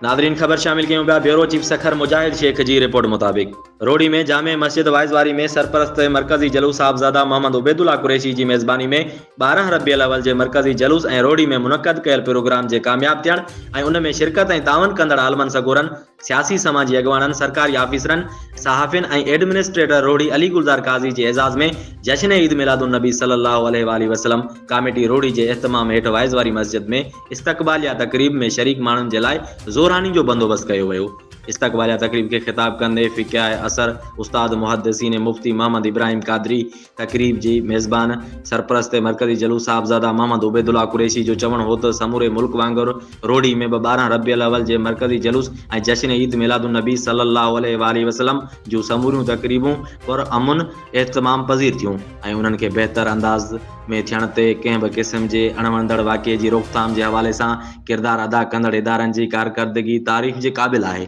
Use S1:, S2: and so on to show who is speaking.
S1: ناظرين خبر شامل ڪيون پيا بيورو چيف سکر مجاهد شيخ جي رپورٽ مطابق روهڙي ۾ جامع مسجد واعظ واري ۾ سرپرست مرڪزي جلوس صاحبزاده محمد عبيدالله قريشي جي ميزباني ۾ 12 ربيع الاول جي مرڪزي جلوس ۽ روهڙي ۾ منعقد ڪيل پروگرام جي ڪامياب ٿيڻ ۽ ان ۾ شرڪت ۽ تعاون ڪندڙ عالمن سڳورن سياسي سماجي اڳواڻن، سرڪاري آفيسرن، صحافين ۽ ايڊمنسٽريٽر روهڙي علي گلزار قاضي جي اعزاز ۾ جشن عيد ميلاد النبي صلي الله عليه واٰله وسلم ڪاميٽي روهڙي جي اهتمام هيٺ واعظ واري مسجد ۾ استقباليه تقريب ۾ شريڪ ماڻهن جي لاء ظهراني جو بندوبست ڪيو ويو. استقباليه تقريب کي خطاب ڪندي فقه عصر استاد محدثين مفتي محمد ابراهيم قادري تقريب جي ميزبان سرپرست مرڪزي جلوس صاحبزاده محمد عبيدالله قريشي جو چوڻ هو ته سموري ملڪ وانگر روهڙي ۾ به 12 ربيع الاول جي مرڪزي جلوس ۽ جشن عيد ميلاد النبي صلي الله عليه واٰله وسلم جون سموريون تقريبون پر امن اهتمام پذير ٿيون ۽ انهن کي بهتر انداز ۾ ٿيڻ تي ڪنهن به قسم جي اڻوڻندڙ واقعي جي روڪٿام جي حوالي سان ڪردار ادا ڪندڙ ادارن جي ڪارڪردگي تعريف جي قابل آهي.